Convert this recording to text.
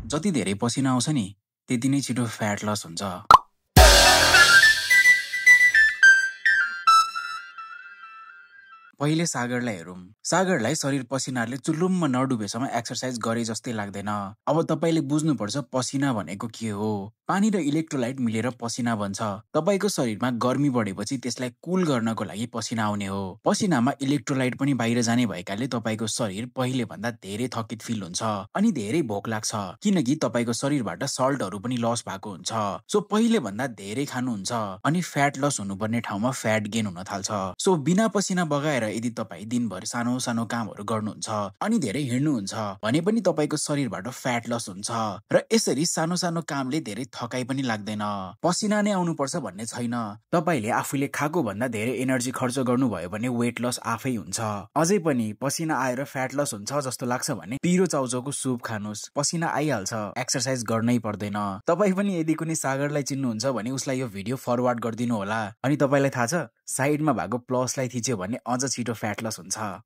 जति धेरै पसिना आउँछ नि त्यति नै छिटो फ्याट लस हुन्छ। पहिले सागरलाई हेरौँ। सागरलाई शरीर पसिनाले चुल्लुम्म नडुबेसम्म एक्सर्साइज गरे जस्तै लाग्दैन। अब तपाईले बुझ्नुपर्छ पसिना भनेको के हो। पानी र इलेक्ट्रोलाइट मिलेर पसिना बन्छ। तपाईको शरीरमा गर्मी बढेपछि त्यसलाई कुल गर्नको लागि पसिना आउने हो। पसिनामा इलेक्ट्रोलाइट पनि बाहिर जाने भएकाले तपाईको शरीर पहिले भन्दा धेरै थकित फिल हुन्छ अनि धेरै भोक लाग्छ किनकि तपाईको शरीरबाट सल्टहरु पनि लस भएको हुन्छ। सो पहिले भन्दा धेरै खानुहुन्छ अनि फ्याट लस हुनुपर्ने ठाउँमा फ्याट गेन हुन थाल्छ। सो बिना पसिना बगाएर यदि तपाई दिनभर सानो सानो कामहरु गर्नुहुन्छ अनि धेरै हिड्नुहुन्छ भने पनि तपाईको शरीरबाट फ्याट लस हुन्छ र यसरी सानो सानो कामले धेरै थकाइ पनि लाग्दैन। पसिना नै आउनुपर्छ भन्ने छैन। तपाईले आफूले खाएको भन्दा धेरै एनर्जी खर्च गर्नुभयो भने वेट लस आफै हुन्छ। अझै पनि पसिना आएर फ्याट लस हुन्छ जस्तो लाग्छ भने पिरो चाउचाउको सुप खानुस्, पसिना आइहाल्छ, एक्सर्साइज गर्नै पर्दैन। तपाई पनि यदि कुनै सागरलाई चिन्नुहुन्छ भने उसलाई यो भिडियो फरवार्ड गरिदिनु होला अनि तपाईलाई थाहा छ साइडमा भएको प्लसलाई थिच्यो भने अझ छिटो फ्याट लस हुन्छ।